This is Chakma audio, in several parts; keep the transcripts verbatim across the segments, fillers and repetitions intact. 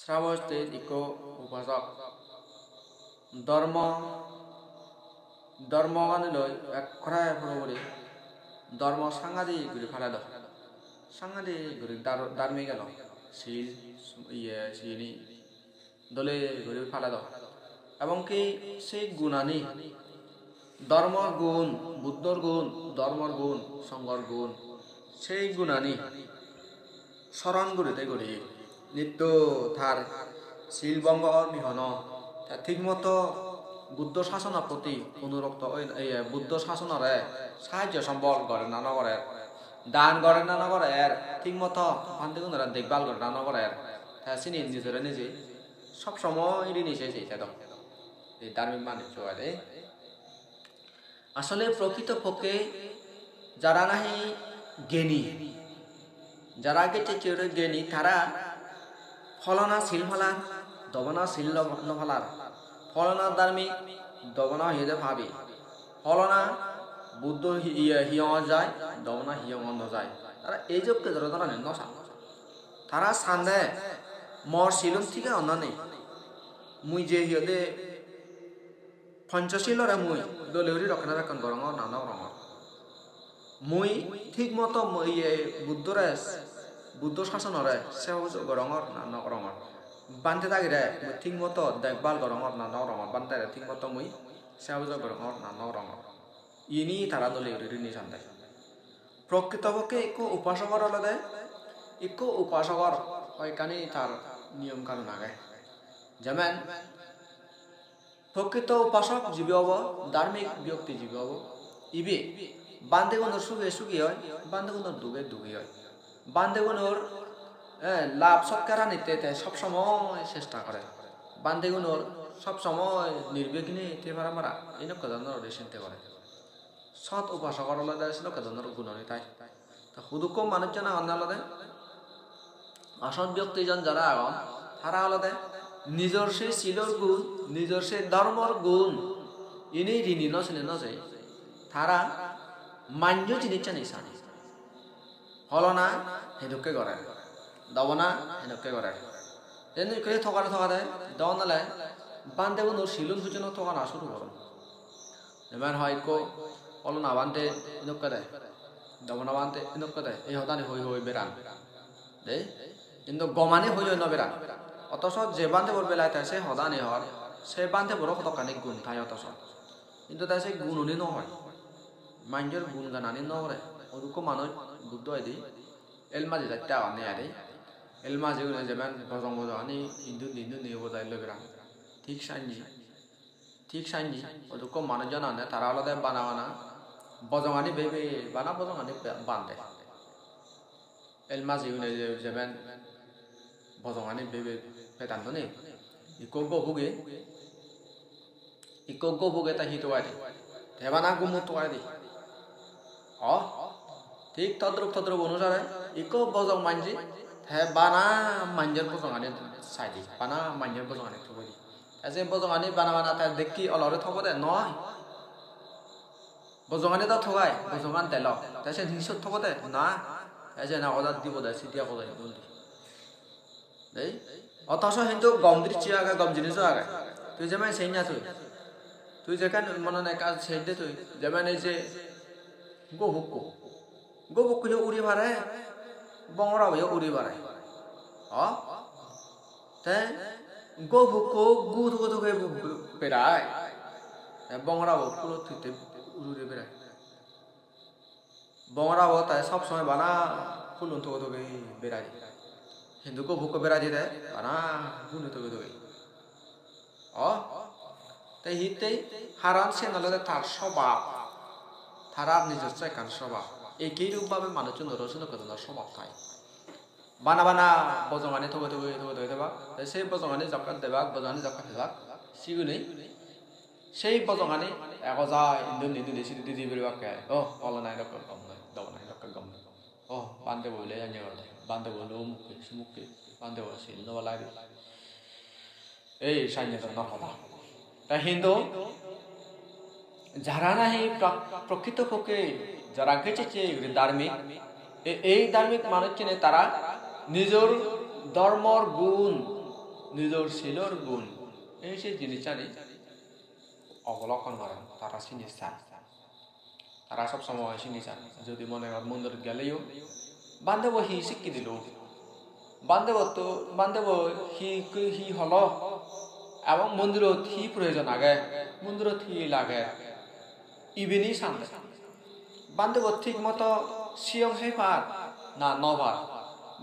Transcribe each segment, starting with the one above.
Sravostit ikko upasok. Dhormo, dhormoganiloi ekkore puro guri dhormo sangadik guri paledo. Sangadik guri dhar-, dharmik elo. Sil, iye, sini dole guri paledo. Ebong ki sei gunani, dhormor gun, Buddhor gun, dhormor gun, songhor gun, sei gunani soron gurite guri nitto tar sil bongo or ni hono. Te thik moto Buddho sasonor proti onurokto oi, ei Buddho sasonore sahajjo sombol gore na no gorer, dan gore na no gorer, thik moto bhantegunore dekbhal gore na no gorer, te sini nijore nije sob somoi rini se jei thedo. Ei dharmik manuj oi de. Asole prokrito pokke jara nahi geni, jara gecche geni, tara pholona sil palar, dobona sil no, no palar, pholona dharmik, dobona hoyede pabi, pholona Buddho hi-, iye, hiyongot jai, dobona hiyongot no jai. Tara ei jokke doro dorani no san. Tara sande mor silun thik agon na nei. Mui je hiyode Panchashilore mui dole guri rokkena bekkun gorongor na no gorongor? Mui thik moto mui iye Buddhore, Buddho sasonore seba pujo gorongor na no gorongor? Bhante dagire mui thik moto dekbhal gorongor na no gorongor? Bhantere thik moto mui seba pujo gorongor na no gorongor? Ini tara dole guri rini sande. Prokrito pokke ikko upasokor olode, ikko upasokor hoyekkani tar niyom kanun age. Jemen, prokrito upasok jibe obo, dharmik byokti jibe obo, ibe bhantegunor suge sugi oi, bhantegunor duge dugi oi. Bhantegunor, eh, lab sotkaranitte te sob somoi chesta gore. Bhantegunor sob somoi nirbighne te para para, enokke dhoronor sinte gore. Sot upasokor olode sedokke dhoronor gunani thai. To hudukko manuj jon agonne olode, osot byokti jon jara agon, tara olode nijor se silor gun, nijor se dhormor gun, ini rini no sine no jai. Tara manjo jinissani san. Holona hedokke gorer, dobona hedokke gorer. Te indi ekko togade togade, don ole bhantegunor silun pujono togana suru goron. Jemen hoi ikko holona bhante enokke de, dobona bhante enokke de, ei hodani hoi hoi beran. De, hintu gomani hoi hoi no beran. Otoso je bhantebor belai te se hodani hor, se bhanteboro hodokkani gun thai otoso. Hintu te se gununi no hoi. Manjor gun ganani no gore. Odukko manuj Buddho hoide el maji jatte agonne ade. El maji gune jemen bojong bojong ani hindu hindu ni obo dai loi beran. Thik sanni. Thik sanni, odukko manuj jon agonne, tara olode bana bana bojongani bebe, bana bojongani be-, bande. El maji une je, jemen bojongani bebe pedan doni. Ikko go buge, ikko go buge ta hi togai de. Te bana gumut togai de. O, thik todrup todrup onusare ikko bojong manje, te bana manjor bojongani saide, bana manjor bojongani thubode. Te se bojongani bana bana te dekki olore thobode noi. Bojongani do thogai, bojongan delo. Te sen hi sot thobode? Na. Te sen oda dibode, sidi oda dibode. Dei? Otoso hintu gom drisso age, gom jiniso age. Tui jemen sei na tui. Tui jekan monot ekkan sei de tui. Jemen ei je go hukko. Go hukko yo uri pare, bongorabo yo uri pare. O? Te go hukko gu toge toge berai. Te bongorabo puro tutte uri uri berai. Bongorabo te sob somoi bana pulun toge toge berai. Hintu go hukko berai de te bana gune toge toge. O? Te hittei? Haron siyen olode tar sobab. Tarar nijosso ekkan sobab. Ekei rup bhabe manuchunoro sedokke dhoronor sobab thai. Bana bana bojongani toge toge toge toge debak. Te sei bojongani jokke debak, bojongani jokke pebak, sigune sei bojongani ego jai, indi undi, indi undi, sidi didi beribakke. Oh, olona edokke gom noi, dobona edokke gom noi. Oh, bhante bo bile iyani gorede. Bhante bo bile umukke, sumukke. Bhante bo sil no palai de. Ei sannye dhoronor hoda. Te hintu jara nahi pra-, prokrito pokke jara gecchecche guri dharmik, e-, ei dharmik manuchchune tara nijor dhormor gun, nijor silor gun, ei se jinissani obolokkon goron, tara sini san. Tara sob somoi sini san. Jodi mone gor mondirot geleyo, bhantebo hi sikki dilo? Bhantebo to, bhantebo hi, hi holo? Ebong mondirot hi proyojon age? Mondirot hi lage? Ibeni sande. Bhantebo thik moto siyong hei par na no par?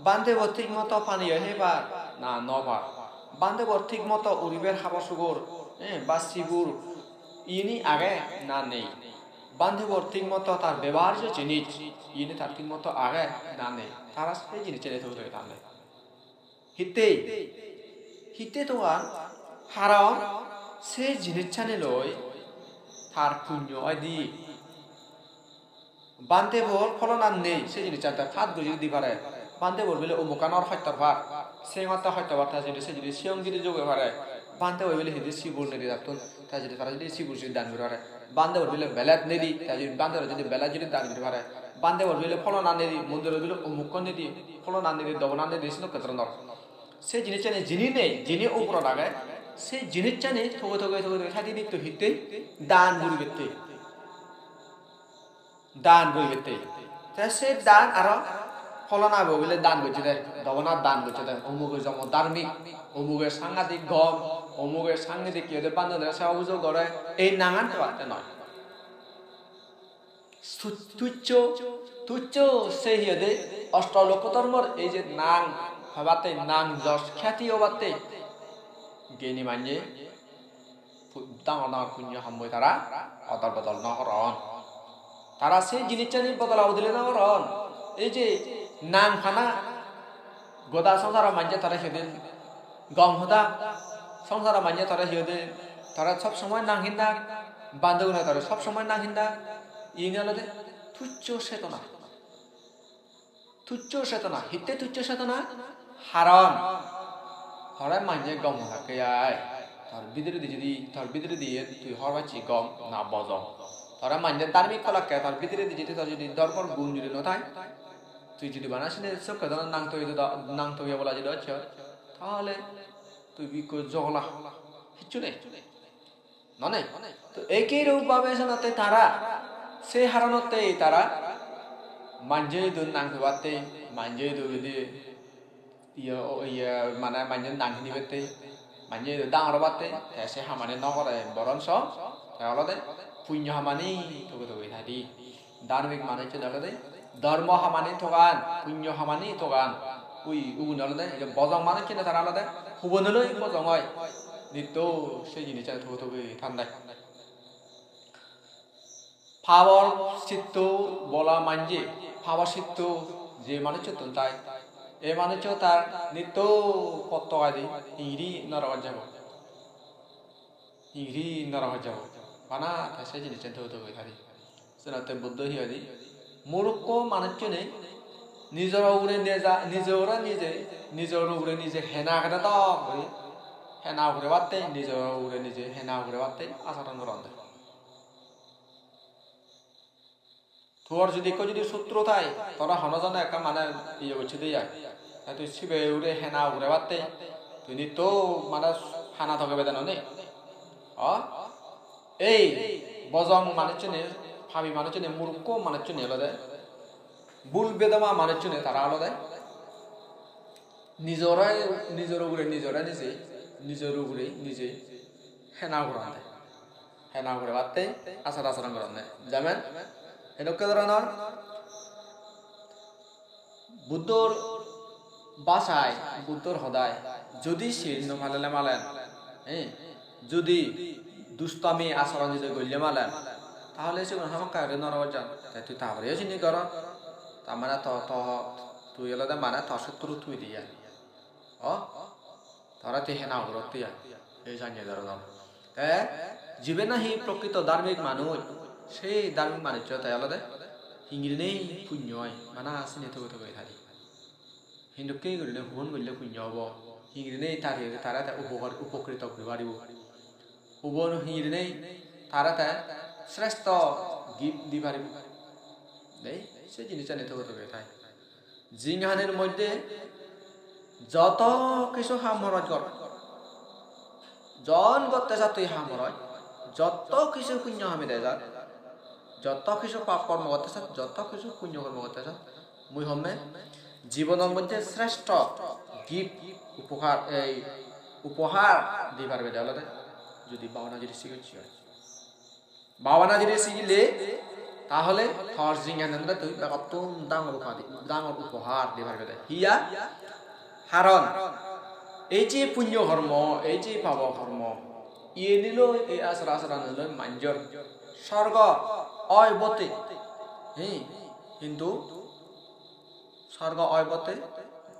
Bhantebo thik moto paniyo hei par na no par? Bhantebor thik moto uriber habor subor, eh, ba sibur, ini age na nei? Bhantebor thik moto tar beboharjo jinis, ini tar thik moto age na nei? Tara se jinis sene thoi thoi tande. Hittei? Hittei togan? Haron se jinissani loi tar punyo oi di. Bhantebor pholonan nei, se jinissan te pat guri di pare. Bhantebor bile omukkanor hottor par, sengotte hottor par, ta jodi se jodi siyong jodi joge pare. Bhantebor bile hidi sibur nedi tattun, ta jodi tara jodi sibur jodi dan guri pare. Bhantebor bile belet nedi, ta jodi bhantebor jodi belet jodi dan guri pare. Bhantebor bile pholonan nedi, mondiror bile omukkon nedi, pholonan nedi, dobonan nedi, senokke dhoronor. Se jinissani jini nei, jini uporot age, se jinissani toge toge toge toge thai di nitto hittei dan guribatte. Dan guribatte. Te se dan aro pholonabo bile dan gocche de, dobonat dan gocche de, omuge jomo dharmik, omuge sangadik gom, omuge sangadik hi hoide bhante dore seba pujo gore, ei nangan hebatte noi. Su-, tuccho, tuccho se hi hoide osto lokko dhormor ei je nang hebatte, nang jos khyati obatte geni manye pu-, dangor dangor punyo hammoi tara odol bodol no goron. Tara se jinissani bodola bodoli no goron. Ei je nang pana, goda songsaro manje tara hi hoide gom hoda, songsaro manje tara hi hoide, tara sob somoi nang hinda, bhantebune tara sob somoi nang hinda, ini olode tuccho chetona. Tuccho chetona, hitte tuccho chetona? Haron tore manje gom hodakke ai. Tor bidiredi jodi, tor bidiredi iyen tui hobor pacchi gom na bojong. Tore manje dharmik holakke, tor bidiredi jodi tor jodi dhormor gun jodi no thai, tui jodi bana sine sokke dhoron nang toye do-, nang toye bola jodi hocche, tahole tui ikko jogla, hicchu nei. Noney? To ekei rup bhabe senotte tara, se haronotte tara manje idu nang pebatte, manje idu ede, iye, o, iye, mane manje nang hinibatte, manje idu dangor obatte, te se hamani no gore, boronso te olode punyo hamani toge toge thai di. Dharmik manuchchune olode dhormo hamani togan, punyo hamani togan. Ui, ugun olode, je bojong manuchchune tara olode hubonuloi bojong oi. Nitto se jinissan toge toge thandai. Pabor sitto bola manje, pabor sitto je manuchchottun thai, ei manuchcho tar nitto potto adi hingiri norogot jabo. Hingiri norogot jabo. Bana te se jinissan toge toge thai di. Senotte Buddho hi hoide? Murukko manuchchune nijor ugure neja, nijore nije, nijor ugure nije hena agede dok guri, hena ugurebatte, nijor ugure nije hena ugurebatte acharon goronde. Tuor jodi ekko jodi sutro thai, tore hono jone ekka mane iye gocche de ai. Te tui sibe ugure hena ugurebatte, tui nitto mane hana togebede noney. O? Ei bojong manuchchune, pabi manuchchune, murukko manuchchune olode, bul bedoma manuchchune tara olode nijore, nijor ugure nijore nije, nijor ugure nije hena goronde. Hena gorebatte achar acharon goronde. Jemen, hedokke dhoronor Buddhor bhasai, Buddhor hodai, jodi sil no palele malen, eh, jodi dustami acharon jodi golle malen, tahole sigun hamakkai guri norogot jan. Te tui ta poreyo sini goro. Tar mane to, to, tui olode mane to sotru tui diye. O? Tara te hena ugurot tiya, ei janye dorodon. Te jibe nahi prokrito dharmik manuj, sei dharmik manuccho te olode hingirinei punyo oi, bana sini toge toge thai di. Hintu ke gurinei hubon golle punyo obo, hingirinei tare, tare te upokar, upokrito guri paribo. Hubon hingirinei tare te sreshto gift di paribo. Dei, se jinissani toge toge thai. Jinghanir moddhe joto kisu ham horoj gor, Jon gotte sat tui ham goroj, jotto kisu punyo hami de jat, jotto kisu pap kormo gotte sat, jotto kisu punyo kormo gotte sat, mui homme jibonor moddhe sreshto gift, upohar, ei upohar di parbe de olode judi bhabana judi sigocche oi. Bhabana judi sigile, tahole tor jinghaniyanore tui begottun dangor upadi, dangor upohar di parbe de. Hiya? Haron ei je punyo kormo, ei je pabo kormo, iyeniloi, ei achar acharoniloi manjor sorgo oi bote. Hi, hintu sorgo oi bote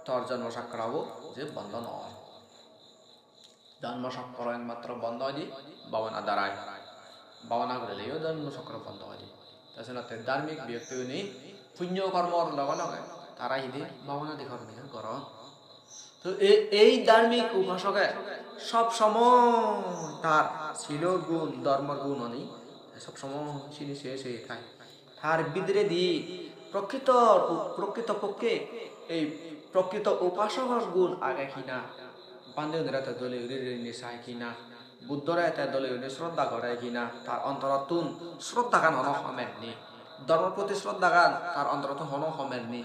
tor jonmo chakra bo je bondo no oi. Jonmo chakra ekmatro bondo oide bhabana darai. Bhabana gurileyo jonmo chakra bondo oide. Te senotte dharmik bektiyune punyo kormor loge loge tara hide bhabana di kormine goron. To e-, ei dharmik upasoke sob somoy tar silor gun, dhormor gun oni sob somoy sini se se thai. Tar bidiredi prokrito, prokrito pokke ei prokrito upasokor gun age hina, bhante gunore te dole guri rini sai hina, Buddhore te dole guri sroddha gore hina, tar ontorottun sroddhagan hono homer nei, dhormor proti sroddhagan tar ontorottun hono homer nei,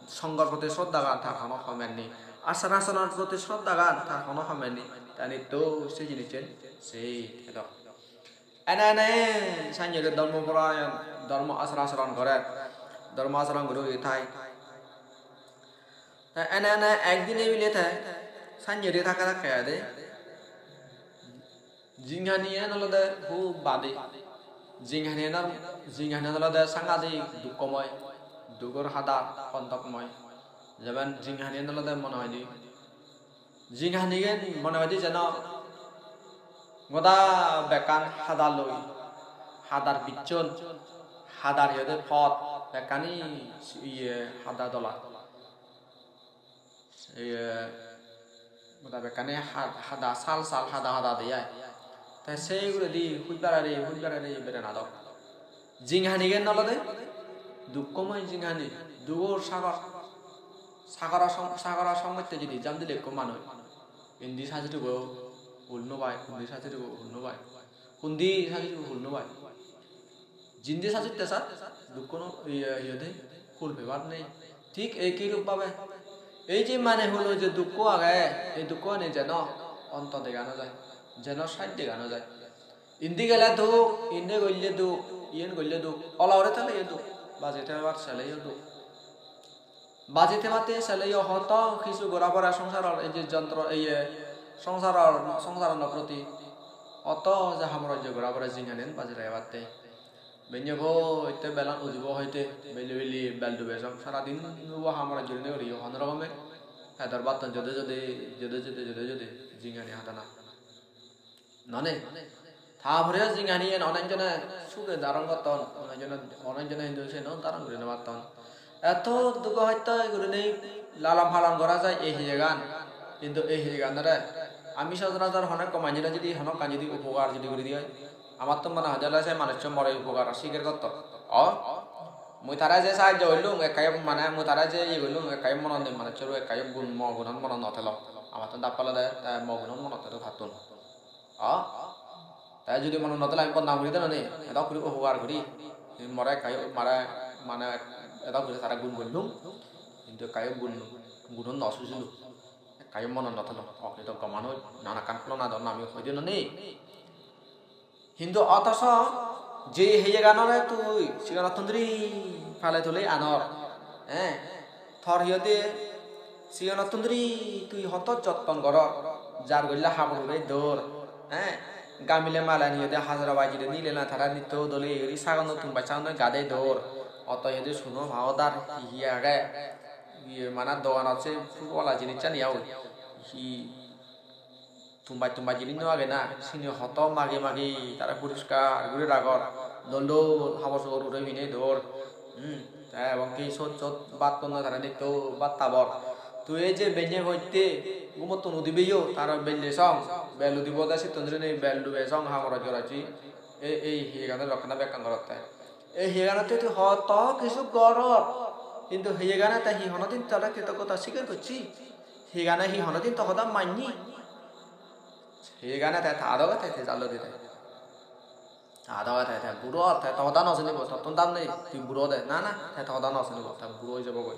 songhor proti sroddhagan tar hono homer nei, achar acharonor proti sroddhagan tar hono homer nei, te nitto se jinissen sei thedok. Ene ene sannye guri dhormo porayon, dhormo achar acharon gorer, dhormo acharon guri guri thai. Te ene ene ekdine bile te sannye guri thakke thakke ede jinghaniyan olode hub badi. Jinghaniyan, jinghaniyan olode sangadik dukkomoy, dugor hada, kontokmoy. Jemon jinghaniyan olode mone hoide Jinghanigan mone hoide jeno goda bekkan hada loi, hadar bichon, hadar iyede pot, bekkani iye hada dola. Iye goda bekkani ha-, hada sal sal hada hada de ai. Te se uguredi hujbarari, hujbarari berena dok. Jinghanigan olode dukkomoy jinghani, dugor sagor. Sagoro song-, sagoro songotte judi jam dile ekko manuj, indi sajiribo hul no pai, undi sajiribo hul no pai, undi sajiribo hul no pai. Jindi sajitte sat, dukko no, iye, iye de, hul pebar nei. Thik ei kirup bhabe, ei je mane hulo je dukko age, ei dukko ani jeno onto dega no jai, jeno saj dega no jai. Indi gele duk, indi golle duk, iyen golle duk, ola ore theleyo duk, baji thebar seleyo duk. Baji thebatte seleyo hoto kisu gora pore songsaror ei je jontro, ei je songsaror, songsarano proti hoto je hamorojjo gora pore jinghaniyan baji thebatte. Benne bo itte belan udibo hoite, belle belle bel dube song, sara din ubo hamorojjo gurinei guriyo, hono rokome pedor batton jode jode, jode jode, jode jode, jinghani hadana. Noney. Ta poreyo jinghaniyen onek jone suge daron gotton, onek jone, onek jone hintu siyen daron guri no patton. Eto dugo hosto gurinei lalon palon gora jai ei hiyegan. Hintu ei hiyeganore ami sochorachor hono ekko manjore judi hono ekkan judi upogar judi guri diye, amattun mone hoide ole se manuccho more upogar sigar gotton. O? Mui tare je sahajjo gollung, ekkayo mane mui tare je iye gollung, ekkayo monot nei manucchor, ekkayo gun, mo gunot monot no thelo. Amattun dap palode, te mo gunot monot thelo tattun. O? Te judi monot no thele ami bodnam guri deno ni, edok guri upogar guri. More ekkayo, mare, mane edok guri tare gun gollung. Hintu ekkayo gun, gunot no sujilung. Ekkayo monot no thelo. Okritoggo manuj, nanakkan phulona don ami hoi deno ni. Hintu otoso je heyeganore tui sigonottun dhuri pale tuli anor, eh, tor hi hoide sigonottun dhuri tui hoto jotton goror, jar golle habor hure dor, eh, gamile malen hi hoide hajara bajire nile na tara nitto dole guri sagono tumbai sagono gade dor, oto hi hoide suno powder hi hi age, iye mane doganot se puro wala jinissani oi, hi Tumbai tumbai jinis no age na, sini hoto magi magi tara poriskar guri ragor, dol dol habor subor uri pinei dor. Hmm, te ebong ki sot sot bhat tonnoi tara nitto bhat habor. Tui ei je benne hotte gumottun udibeyo, tara belle song, bel udibo de sittun rini bel dube song habor jor achi. Ei, ei hiyegani rokkena bekkan gorotte. Ei hiyeganotte tui hoto kisu goror, hintu hiyegane te hi honodin tore kritoggota sigar gocchi? Hiyegane hi honodin to hoda manni? Hiyegane te ta doge te te jalloi de te. Ta doge te te buro, te to hoda no sunibo, tottun dam nei, tui buro de. Na, na, te to hoda no sunibo, te buro oi jabogoi.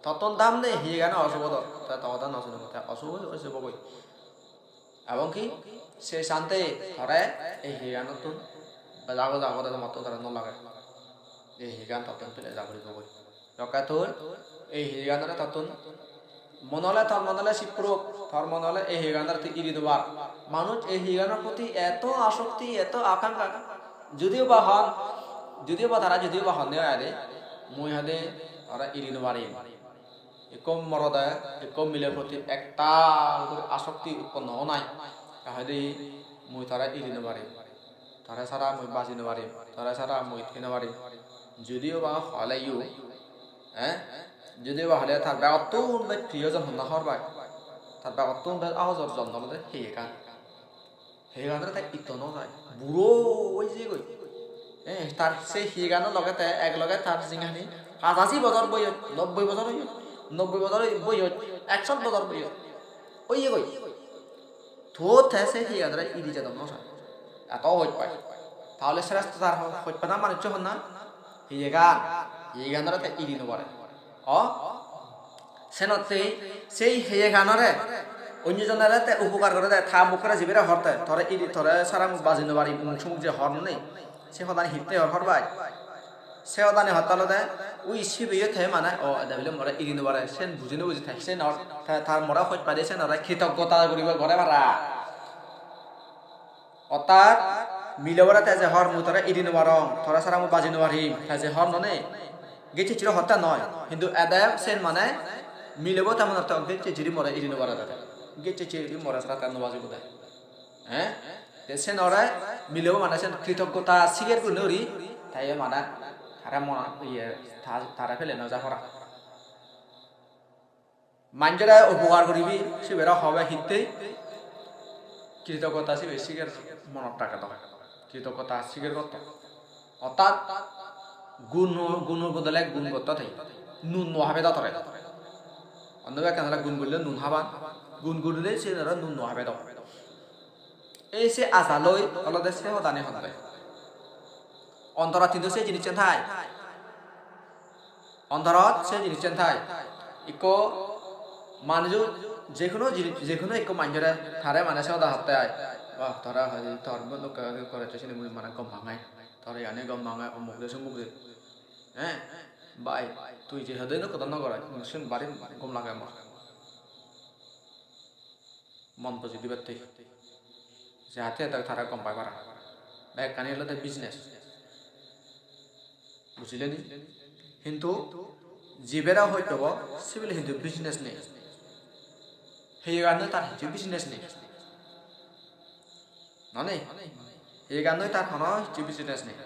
Tottun dam nei, hiyegane osubot, te to hoda no sunibo, te osubot oi jabogoi. Ebong ki se sante tore ei hiyeganottun bejago jago de mottun tore no lage. Ei hiyegan tottun pele jabogoi. Lokke tui ei hiyeganore tottun mone ole, tor mone ole sipurok, tor mone ole ei hiyeganore tui iri no par. Manuj ei hiyeganor proti eto asokti, eto akankha, judiyo ba hon, judiyo ba tara, judiyo ba honne oi de, mui hoide ore iri no parim. Ikko morode ikko miler proti ektal guri asokti utponno onai, te hoide mui tore iri no parim. Tore sara mui baji no parim, tore sara mui thei no parim. Judiyo ba holeyo, eh? Judiyo ba hole tar begottun bej priyojon honna hobor pai? Tar begottun bej ahojor jon olode hiyegan. Hiyeganore te itto no jai. Buro oi jeyegoi. Eh, tar se hiyegano loge te ek loge tar jinghani pachasi bojor boyot, nobboi bojor oyot, nobboi bojor boyot, ekshot bojor boyot. Oyegoi. To te se hiyeganore iri jadon no sai. Eto hoj pai. Tahole sreshtotar ho-, hoj pada manuccho honna? Hiyegan. Hiyeganore te iri no pare. O? Senotte sei hiyeganore onyo jonore te upokar gore de, ta mukkore jibere hor te, tore iri, tore sara mui baji no parim, umuk sumuk je hor nei. Se hodani hitte hor, hobor pai? Se hodani hotte olode ui sibeyo te mane, o, ede bile more iri no pare, sen buji no buji te, sen or, te tar more hoj pai de, sen ore kritoggota guribo gore para. Ortat milebore te je hor, mui tore iri no parong, tore sara mui baji no parim, te je hor none, gecche chiri hotte noi, hintu ede sen mane milebo te mone hotte gecche chiri more iri no pare de, gecche chiri more sara te no bajibo de. Eh? Te sen ore milebo mane sen kritoggota sigar gurinei uri, te iye mane tare mona, iye, ta-, tare pele no ja para. Manjore upokar guribi, sibere hobe hittey? Kritoggota sibe sigar monot rage do. Kritoggota sigar gotto. Ortat gun, gunor bodole gun gotto te. Nun no habe do tore. Onno ekkan ole gun gurile nun haban. Gun gurile siyen aro nun no habe do. Ei se ajaloi olode se hodani honde. Ontorot hintu se jinissan thai. Ontorot se jinissan thai. Ikko manujo, je hono jini-, je hono ikko manjore tare mane se hoda hotte ai. Bah, tara hoi, tor bo lokke gore to sini mui mane gom pangai. Tor iyani gom pangai, omuk de, sumuk de. Eh, bai, tui je hodo ino hoda no goros, siyen bari gom lage mor. Mon buji dibatte. Jahate tare gom pai para. Bekkani olode business. Bujile ni? Hintu jibere hoi pebo, sibere hintu business nei. Heyegannoi tar hissu business nei. Nonei? Heyegannoi tar hono hissu business nei.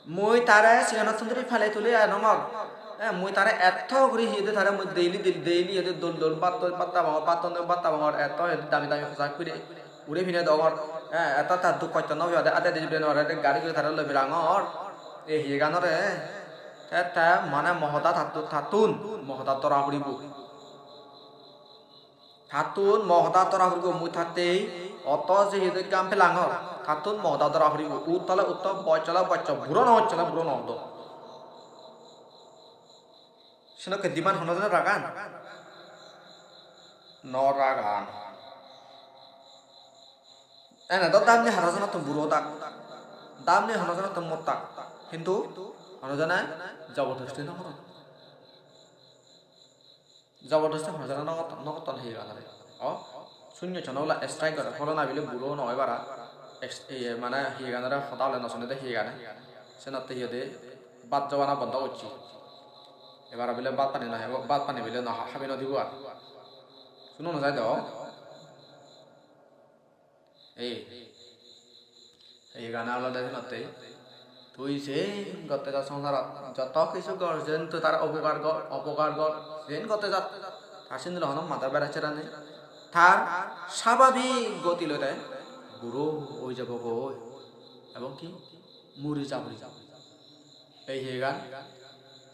Mui tare sigonottun dhuri pale tuli anongor. Eh, mui tare etto guri hiyede tare mui daily, daily, daily hiyede dol dol bhat, bhat habongor, bhat, bhat habongor, etto hiyede dami dami poshak pire, uri pine dongor. Eh, etto tar duk hosto no piyade, ade ade jibile no pare, gari guri tare loi berangor. Ei hiyeganore, te, te mane mo hoda tattun, tattun mo hoda dora puribo. Tattun mo hoda dora puribo, mui tattei otto je hiyede gam pelangor, tattun mo hoda dora puribo. Ut tole utto, boj tole bojjo, buro no hocchole buro no hodo. Senokke demand hono jone ragan? No ragan. Ene do dam nei hono jonottun buro odak. Dam nei hono jonottun mottak. Hintu hono jone jobordosti no goron. Jobordosti hono jone no gotton, no gotton hiyeganore. O, sunyo sono ola strike gore, pholona bile buro no oi para. Ex-, iye, mane hiyeganore hoda hole no sunede hiyegane. Senotte hiyede bhat jobana bondo gocche. Ebare bile bhat pani no hebo, bhat pani bile no ha-, habi no dibo ar. Suno no jai do. Ei, ei gana olode senotte. Tui sen gotte ja songsarot, joto kisu gor, sen tui tare upokar gor, opokar gor, sen gotte ja. Tar sindi loi hono mada bera sera nei. Tar sababik goti loi te buro oi jabo goi. Ebong ki muri jabo. Ei heyegan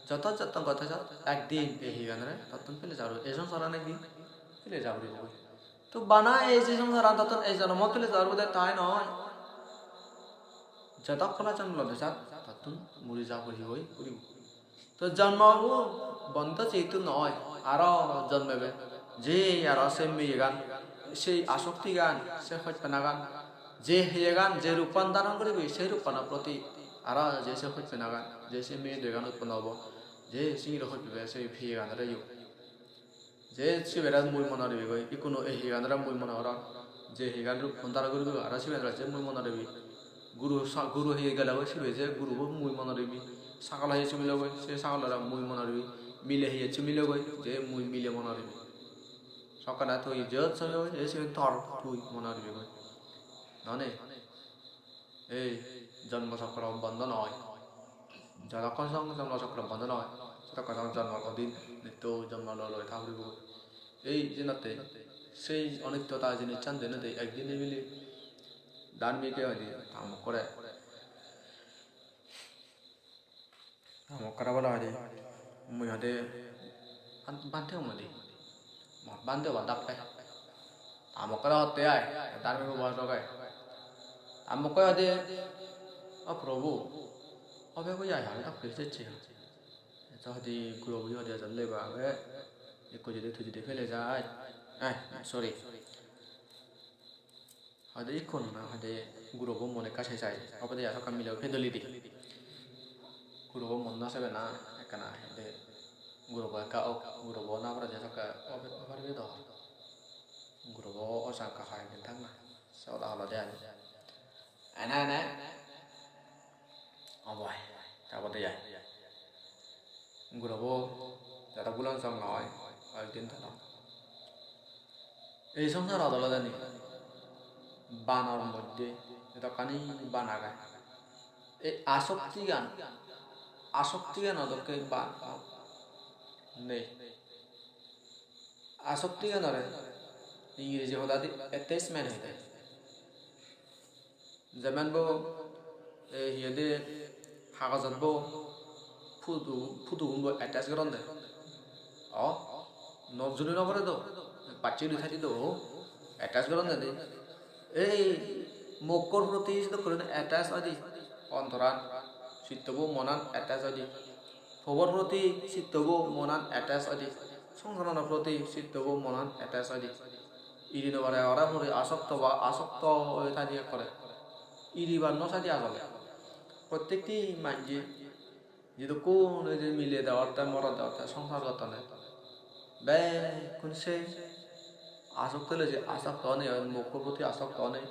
joto joto gotte ja, ekdin ei heyeganore tottun pele jabo. Ei songsaran ekdin pele jabo goi. To bana ei je songsaran tottun ei jonomot tuli jar bode tai noi. Jodokkon na jonmo lode sat, tottun muri ja puribo, puribo. To jonmo bo bondo jehetu noi, aro jonmebe. Je aro se miyegan, sei asoktigan, se hojpenagan, je heyegan, je ruppan dharon guribe, sei ruppano proti aro je se hojpenagan, je se miye dogan utponno obo, je singiri hojpebe, sei heyeganore yo. Je sibere mui mone ribegoi, ikkunu ei heyeganore mui mone gorong. Je heyegan rup dhara guribo, aro sibe je mui mone ribi. Guru sa-, guru heye gelegoi sibe je gurubo mui mone ribi. Sagol heye sumilogoi, se sagolore mui mone ribi. Mile heye sumilogoi, je mui mile mone ribi. Sokkene tui jiyot sumilogoi, je sibe tor tui mone ribegoi. None? Ei jonmo chokro bondo noi. Jotokkon song jonmo chokro bondo noi, sotokkon song jonmor odin nitto jonmo loi loi tha puribo. Ei jenotte sei onittota jinissan denedi ekdin ebeli dharmike hoide ta mokkore. Ta mokkore bole hoide mui hoide bhan-, bhante hom hoide. Mor bhante obar dappe. Ta mokkore hotte ai, dharmik upasok ai. Ta mokkore hoide, "O Prabhu, obe goi ai, aro dakke jecche." Te hoide guro guri hoide ejon leba age, ekko judi tui judi pele jai. Eh, sorry. Hoide ikkun na hoide gurobo mon ekka se sai. Obode aro ekka mile pedoli di. Gurobo mon no sebe na ekkana hoide gurobo ekka ok, gurobo na pore je ekka obe, obar be do. Gurobo osangka hai din thak na. Se oda holo de ani. Ene ene. Obo ai. Tabode ai. Gurobo jada bulan song noi, hoyekdin tolot. Ei songsarot olode ni banor moddhe edokkani ban age. Ei asoktigan, asoktigan odokke ban nei. Asoktiganore Ingreji hodadi attachment hoide. Jemon bo, e, hi hoide, hagojot bo photo, photogun bo attach goronde. O, nok juli no pore do, bacche guri thai di do, attach goronde de. Ei mokkor proti sedokke gurinei attach oi di, ontoran, sittobo monan attach oi di. Pobor proti sittobo monan attach oi di. Songsaranor proti sittobo monan attach oi di. Iri no pare ore puri asokto ba asokto oi thai di ekkore. Iribar no sai di asole. Prottekti manje jidukkun ei je mile degotte, morot degotte, songsar gottonde, bekkun se asokto loi je asokto onei, oi mokkor proti asokto onei,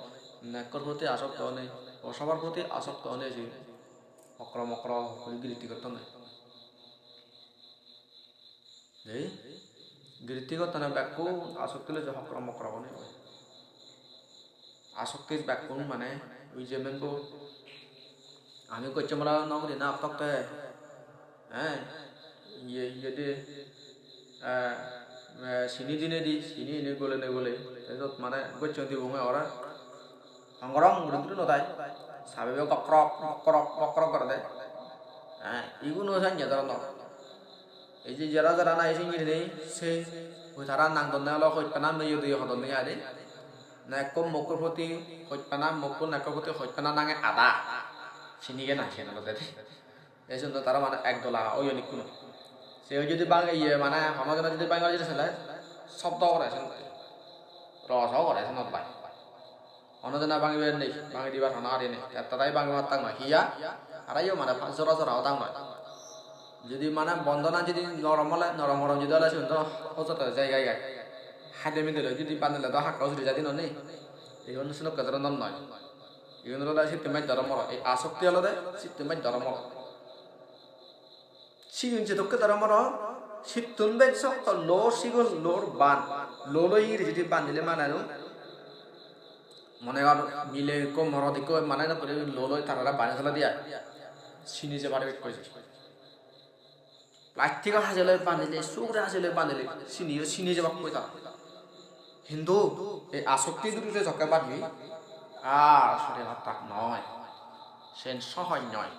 nekkor proti asokto onei, osobar proti asokto onei je okro mokro guri giritti gottonde. Dei, giritti gottonde bekkun asokti loi je hokro mokro guri oi. Asokti bekkun mane ui je menbo ami gocche mala no guri na aptokte, eh, iye, iye de, eh, eh, sini dinedi, sini ini gole ne gole, te sot mane gocche dibonge ora. Hongorong guri duri no dai. Sabibe gokrok, gokrok, gokrok gorede. Eh, igun o sanye doronor. Ei je jara jara nahi singiri nei, se hoi tara nang donne olo hojpana meye doye hodon nei aide. Na ekko mokko poti hojpana, mokko nekko poti hojpana nange ada. Sinige na siyen olode. Ei jiyot tara mane ek dola oyon ikkunu. Se jodi bang-, iye mane hono jone jodi bangi jodi sele, sobdo gore sen. Roso gore senot bai. Hono jone bangibar nei, bangi dibar hono ari nei. Te tarai bangi pattak noi. Hiya? Tara iyo mane pa-, jora jora odak noi. Jodi mane bondona jodi norom ole, norom horom jodi ole sigun do hojoto jai gai gai. Hade mide loi jodi banele do hakka usuri jadi no nei. Igun senokke doronor noi. Igun olode sitto maj dhoromoro. Ei asokti olode sitto maj dhoromoro. Sigun je dokke dhoromoro, sittun bej sokto, lor sigun, lor ban. Loloi iri judi bandile mane no. Mone gor mile ikko morot ikko mane no guri loloi tarare bani tole diya. Sini je pare ikko je. Plastic-o hajei loi bandile, suguri hajei loi bandile, siniyo sini jebak koi tara. Hintu ei asokti duri je jokke bani, ar sore pattak noi. Sen sohoj noi.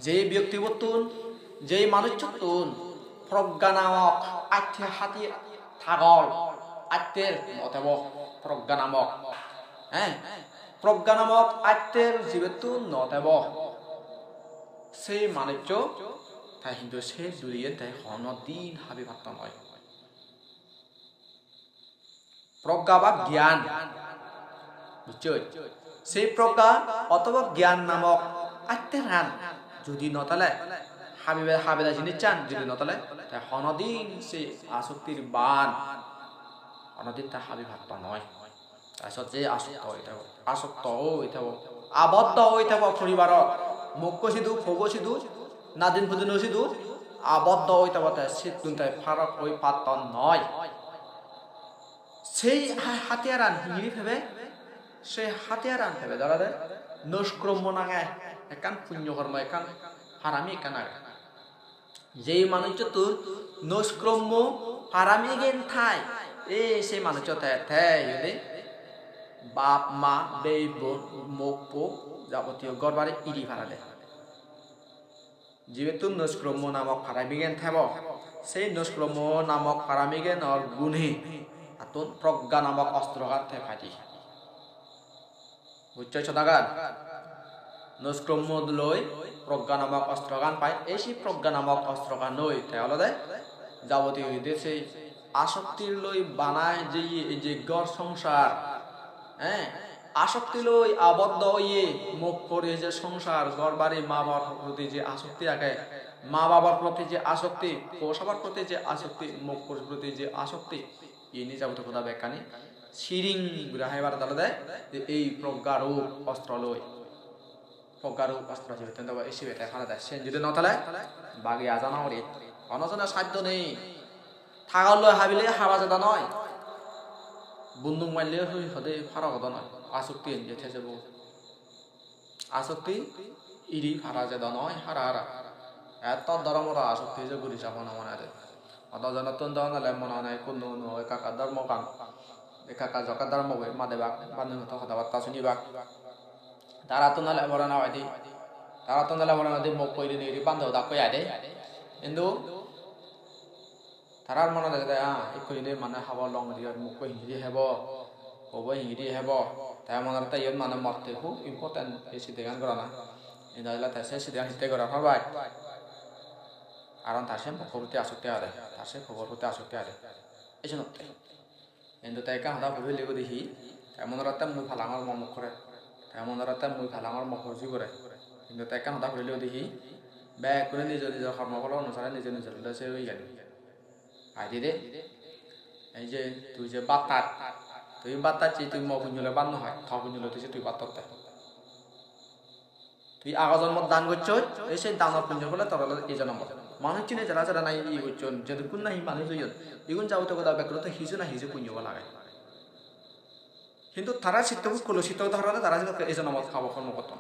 Jei byoktibottun, jei manucchottun progga namok atte hati tagol, atte motebo, Progga namok, eh, progga namok atter jibettun no tebo, sei manuccho te hintu se duriyen te hono din habi patto noi. Progga ba gyan, bucchoj? Sei progga otoba gyan namok atteran judi no tele, habibe-, habeda jinissan judi no tele, te honodin sei asoktir ban honodin te habi patto noi. Te sot je asokto oi thebo, asokto oi thebo, aboddo oi thebo poribarot, mokko sidu, pobo sidu, nadin pudino sidu aboddo oi thebo, te sittun te parok oi patto noi. Sei ha-, hatiyaran hingiri pebe? Sei hatiyaran pebe olode noiskrommo nange ekkan punyo kormo, ekkan harami ekkan age. Jei manucchottun noiskrommo haramigen thai, ei sei manuccho te, te iyode bap ma, bei bon, mok po, jabotiyo ghor bari iri parade. Jibettun noiskrommo namok haramigen thebo, sei noiskrommo namok haramigenor gune attun progga namok ostrogan te paide. Bucchoj hodagan? Noiskrommo loi progga namok ostrogan pai. Ei sei progga namok ostrogan loi te olode jabotiyo iyode sei asokti loi banai jeye ei je ghor songsar, eh, asokti loi aboddo oye, mokkor ei je songsar, ghor bari, ma babor proti je asokti age, ma babor proti je asokti, posabar proti je asokti, mokkor proti je asokti, ini jabotiyo hoda bekkani siring guri haibar olode ei progga rop ostro loi. Progga rop ostro jibettun debo, ei sibe te parede. Siyen judi no thele, bagi aja no guri. Hono jone saddo nei. Thagolloi habile haba jeda noi. Bunduk maille hui hode para godo noi. Asokti enje thejebo. Asokti iri para jeda noi, hara hara. Etto dhoromoro asokti je guri jabo na mone de. Hodo jonottun do nole mone hone ekku nuo nuo ekka ekka dhormo gan, ekka ekka jokke dhormo boi madebak, bhante hoto hoda batta sunibak. Tarattun ole bore no hoide, tarattun ole bore no hoide, mokko iri niri bhante hodakkoi aide. Hintu tarar mone degede, ah, ekko iri mane habo long iri, mokko hingiri hebo, hobo hingiri hebo. Te mone hotte iyot mane motte hub important ei sidegan gorana. Indi ole te se sidegan hitte gorar hobor pai? Karon tar se mokko proti asokti age, tar se hobor proti asokti age. Ei senotte. Hintu te ekkan hoda huri fele guri hi? Te mone hotte mui palangor mo mokkore. Te mone hotte mui palangor mo hojibore. Hintu te ekkan hoda huri fele guri hi? Bekkune nijo nijo kormo pholo onusare nijo nijo loi se oye gani. Ai de de. Ei je tui je bhat hat, tui bhat hat je tui mo punyo loi bhat no haj, to punyo loi tui se tui bhat hotte. Tui ago jonmot dan gocchoj, ei se danor punyor phole tor olode ei jonmot. Manuj chine jara jara nahi iye gocchon, jedukkun nahi manuj oyon, igun jabotiyo goda bekkunotte hiju na hiju punyo phol age. Hintu tara sittobo kolusito dhorone tara sedokke ei jonmot pabo kormo gotton.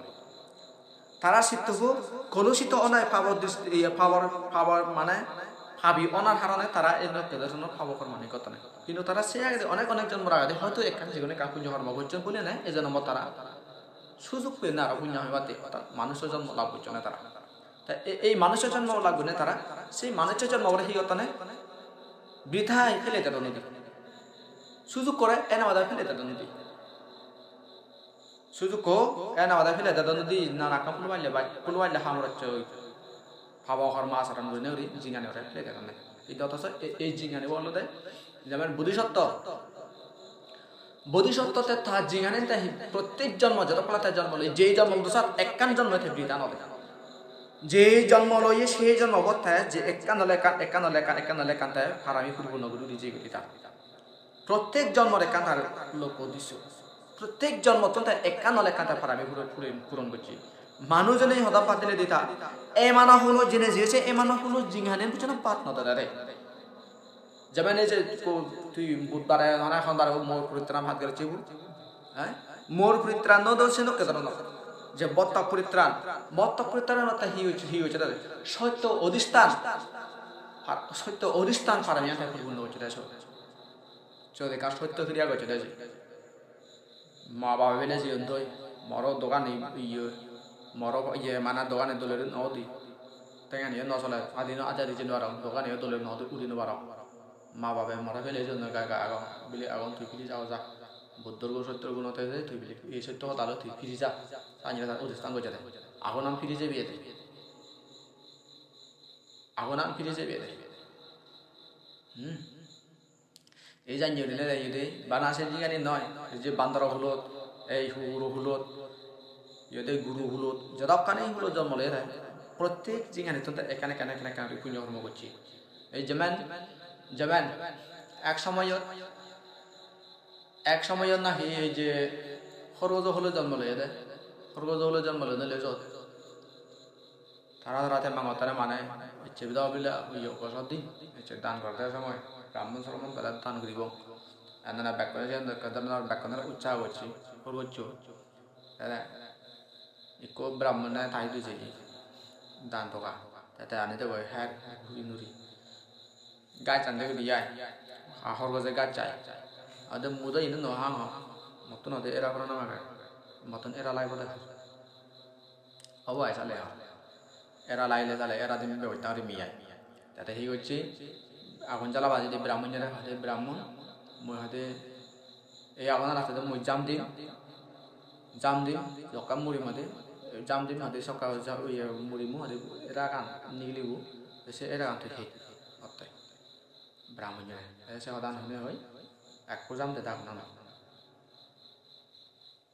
Tara sittobo kolusito onai pabor dis-, iye pabor, pabor mane pabi onar harone tara ei dokke dhoronor pabo kormani gotton. Hintu tara se agede onek onek jonmor agede hoyto ekkan jigun ekkan punyo kormo gocchon buline ei jonmot tara sujug peyonne aro punyo hoibatte, orthat manusso jonmo lab gocchonne tara. Te e-, ei manusso jonmo lab gurinei tara, sei manusso jonmobore hi gottonne? Britha fele dedon nodi. Sujukkore ene bade fele dedon nodi. Sujukko ene bade fele dedon nodi, nana ekkan pulubaille baj-, pulubaille hamorosse oi. Pabo kormo acharon gurinei guri jinghani ore fele dedonne. Hintu othoso e-, ei jinghanibo olode jemon bodhisotto. Bodhisotto te ta jinghani te hi, prottek jonmo, joto pala te jonmo loi, jei jonmo dusar ekkan jonmo te britha no de. Jei jonmo loye sei jonmobot te je ekkan ole ekkan, ekkan ole ekkan, ekkan ole ekkan te parami puripunno guri guri jei guri tar. Prottek jonmor ekkan tar lokko uddesho. Prottek jonmottun te ekkan ole ekkan te parami puro-, puri-, puron gocche. Manuj onei hoda bad dile di ta, emana hulo jine jiyese, emana hulo jinghani bucchana bad no dede re. Jemon ei je ko-, tui budbare, mane honbare mor poritran pat gere chibu. Eh? Mor poritran no do senokke dhoronor. Je bottok poritran, bottok poritran otte hi hoiche, hi hoiche dede? Sotto odhisthan. Ar sotto odhisthan parami ante puripunno gocche de so. Siyot ekkan sotto kriya gocche de je. Ma babe bile jeyon doi, moro dogani iye, moro iye mane dogani dole guri no udi. Tengani yo no sole, adi no ajadi jei no parong, dogani yo dole guri no udi, udi no parong. Ma babe more fele jeyon doi, gai gai agon, bile agon, tui firi ja o ja. Buddhor gun, sottor gun ote je tui bile ei sotto hodalo tui firi ja. Sanye tara udistan gojjede. Agon am firi jebi ede. Agon am firi jebi ede. Hmm. Ei janye gurinei iyot bana se jingani noi, ei je bandoro hulot, ei huguro hulot, iyot ei guru hulot, jodokkani hulot jonmo loye te, prottek jinganittun te ekkan ekkan ekkan ekkan guri punyo hormo gocche. Ei jemen, jemen ek somoyot, ek somoyot nahi ei je horgojo hulot jonmo loye te, horgojo hulot jonmo loye te sot. Tara tara te mangot tare mane ecche bida bile iyo gosor din ecche dan gorede somoi Brahmon sromon tara dan guribo. Ene na bekkune siyan ekko dhoronor bekkunore utsaho gocche, hor goccho. Tare ikko Brahmone tai duje dan toga. Te te ani degoi her huri nuri. Gaj ande guri ai. Ha horgoje gaj ai. Ade mudo ino no hang ho. Mottun ade era pora no mage. Mottun era laibo de. Obo ai sale ha. Era laile sale era din bebosta guri mi ai. Tate hi gocche? Agun jala baji de Brahmon jare hade Brahmon. Mui hade ei agun rasta de mui jam dim. Jam dim. Jokka muri made. Jam dim hade sokka ja-, iye muri mu hade era gan nigilibo. Te se era gan te he. Otte. Brahmon jare. Te se hodan hone hoi. Ekko jam de dag nana.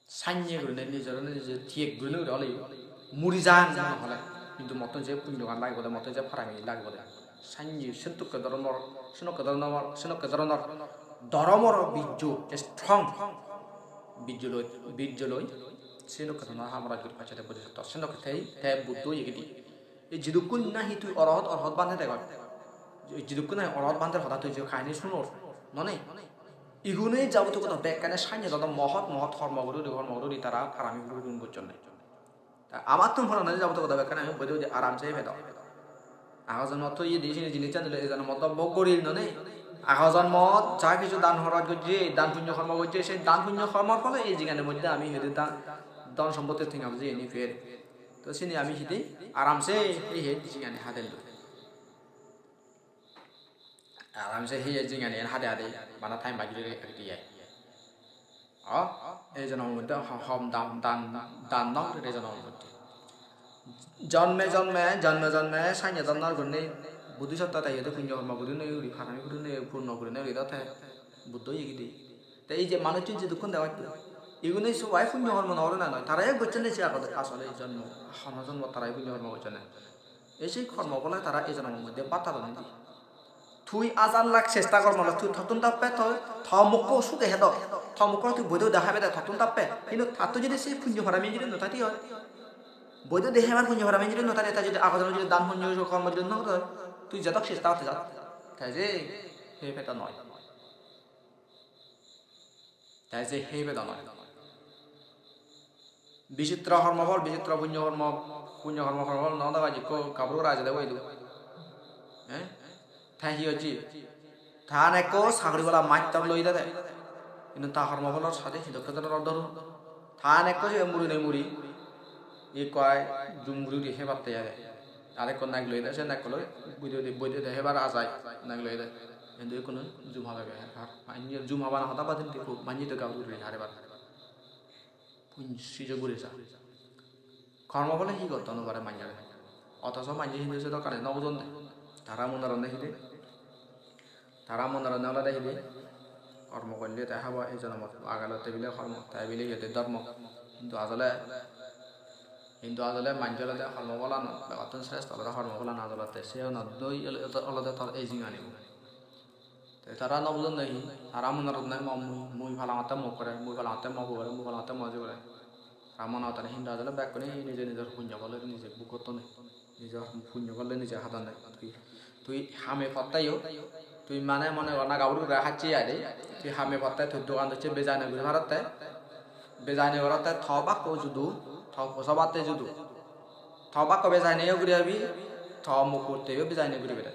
Sanye gurinei nijore nije tiyek gurinei guri oleyo muri jang mone hole, hintu mottun je punyogan lagibode, mottun je parami lagibode, sanye sentokke doronor, senokke doronor, senokke doronor doromor bijjo je strong, bijjo loi, bijjo loi senokke doronor hamoraj guri pacchede bodhisotto, senokke tei te Buddho yegidi. Ei jidukkun nahi tui orhot, orhot bhante degor, ei jidukkun nahi orhot bhanter hoda tui je kahini sunor, nonei? Igune jabotiyo hoda bekkani sanye dodo mohot, mohot hormo guri guri, hormo guri guri tara parami guri guri gocchonne. Ta amattun porane jabotiyo hoda bekkani ami boide boide aramse pedong. Ago jonmot toye di sini jinissan dile ei jonmot do bhog gorir, nonei? Ago jonmot ja hissu dan horoj gojje, dan punyo hormo gojje, se dan punyo hormor phole ei jingani moddhe ami hedu dan, dhon sompotti tenga poje eni per. To sini ami hide aramse ei he jingani hadello. Aramse he jingani en hade hade bana time bajuri regi ai. O, ei jonmor moddhe ho-, hom dan, dan, dan no guri ei jonmor moddhe. Jonme jonme, jonme jonme sanye donnor gunni bodhisotto te iyot punyo hormo gurinei guri, parami gurinei, purno gurinei guri do te Buddho yegidi. Te ei je manucchun jidukkun degong, igune sobai punyo hormo no gorana noi, tara ek gocchonde se agode asole jonmo, hono jonmo tara punyo hormo gocchonde. Ei sei hormo phole tara ei jonmor moddhe batta don di. Tui hajar lakh chesta gor mane tui tottun tappe to, to mukko suge hedo, to mukko tui boido de habe de tottun tappe. Hintu tatto jodi sei punyo parami jodi no thati oi, boido de hebar punyo parami jodi no thati, ta jodi ago jonmo jodi dan punyo kormo jodi no thati, tui jedok chesta gotte jat, te je he peta noi. Te je he bedon oi. Bichitro hormo phol, bichitro punyo hormo, punyo hormo hormo phol no dagaj ikko gabur gora ejede bo idu. Eh? Te hi hocche? Tan ekko sagori bola mattor loi dede. Hintu ta hormo pholor sade hidokke dhoronor dhorun. Tan ekko se muri nei muri. Ikko ai jum guri guri hebatte age. Arekko nag loide, se nagko loi boide boide, boide de hebar ajai, nag loide. Hintu ikkunu jum habebe har, har. Manye jum habana hoda badin te ikko manye do gabur guri har ebar. Pun sijok guri sa. Kormo phole hi gotton no pare manyore. Othoso manye hintu se dokkani no budon de. Tara mone goronne hide? Tara mone goronne olode hide? Kormo golle te habo ei jonomot, age lotte bile kormo, te bile iyot dhormo. Hintu asole, hintu asole manje olode kormo pholano begottun sreshto olode kormo pholano ajolotte. Siyanot doi olode tor ei jinganibo. Te tara no bujon de hi, tara mone goronne mo-, mui, mui palangotte mo pugore, mui palangotte mo pugore, mui palangotte mo jigore. Tara mone gottene hintu asole bekkune nije nijor punyo phol nije bhog gotton. Nijor punyo golle nije hadonne. Tui, tui hame potte yo, tui mane mone gor na gabur guri hacche ai de, tui hame potte tui dogan docche bejai no guri parotte, bejai no gorotte to bakko judo, to posa batte judo. To bakko bejai no guri abi, to mukkotte yo bejai no guri bere.